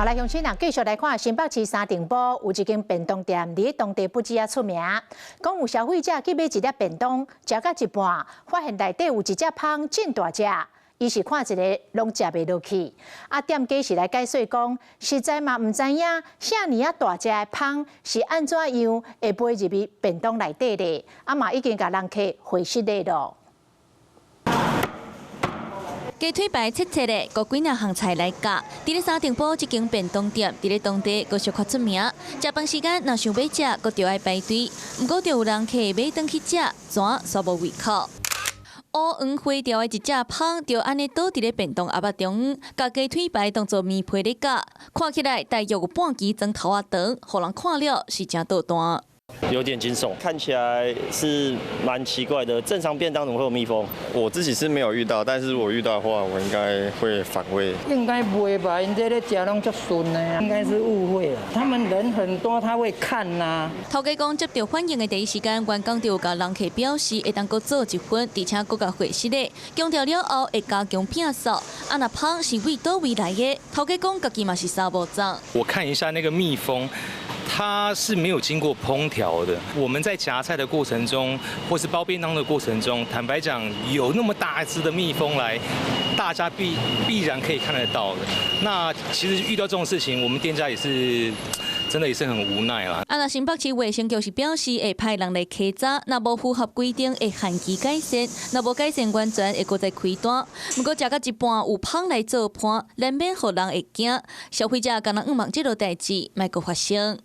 好來，鄉親啊，繼續來看新北市三重埔有一間便當店，佇當地不止仔出名。講有消費者去買一粒便當，食到一半，發現內底有一隻蜂真大隻，伊是看一个攏食袂落去。啊，店家是來解說講，實在嘛毋知影，遐爾仔大隻的蜂是按怎樣會飛入去便當內底的。啊嘛已經共人客回失禮囉。雞腿排切切的，閣幾若項菜來夾。佇咧三重埔這間便當店，佇咧當地閣小可出名。食飯時間若想欲食，閣著愛排隊。毋過就有人客買轉去食，怎煞無胃口。烏黃花調的一隻蜂，就按呢倒佇咧便當盒仔中，共雞腿排當做棉被咧夾，看起來大約有半支磚頭仔長，予人看了是誠搗蛋。有點驚悚，看起來是蠻奇怪的。正常便當怎麼會有蜜蜂？我自己是沒有遇到，但是如果遇到的話，我應該會反胃。應該袂吧？𪜶這咧食攏足順的，應該是誤會了。他們人很多，他會看吶。頭家講接到反映的第一時間，員工就有共人客表示會當閣做一份，而且閣共回失禮，強調了後會加強摒掃。啊，若蜂是為佗位來的，頭家講家己嘛是三無鏨。我看一下那個蜜蜂，它是沒有經過烹調的。我們在夾菜的過程中，或是包便當的過程中，坦白講，有那麼大隻的蜜蜂來，大家必然可以看得到的。那其實遇到這種事情，我們店家也是真的也是很無奈啦。啊，若新北市衛生局是表示會派人來稽查，若無符合規定會限期改善，若無改善完全會閣再開單。毋過食到一半有蜂來做伴，難免予人會驚。消費者敢若向望這落代誌莫閣發生。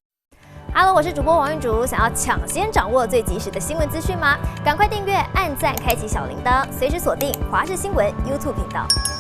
Hello，我是主播王玉竹，想要搶先掌握最及時的新聞資訊嗎？趕快訂閱、按讚、開啟小鈴鐺，隨時鎖定華視新聞 YouTube 頻道。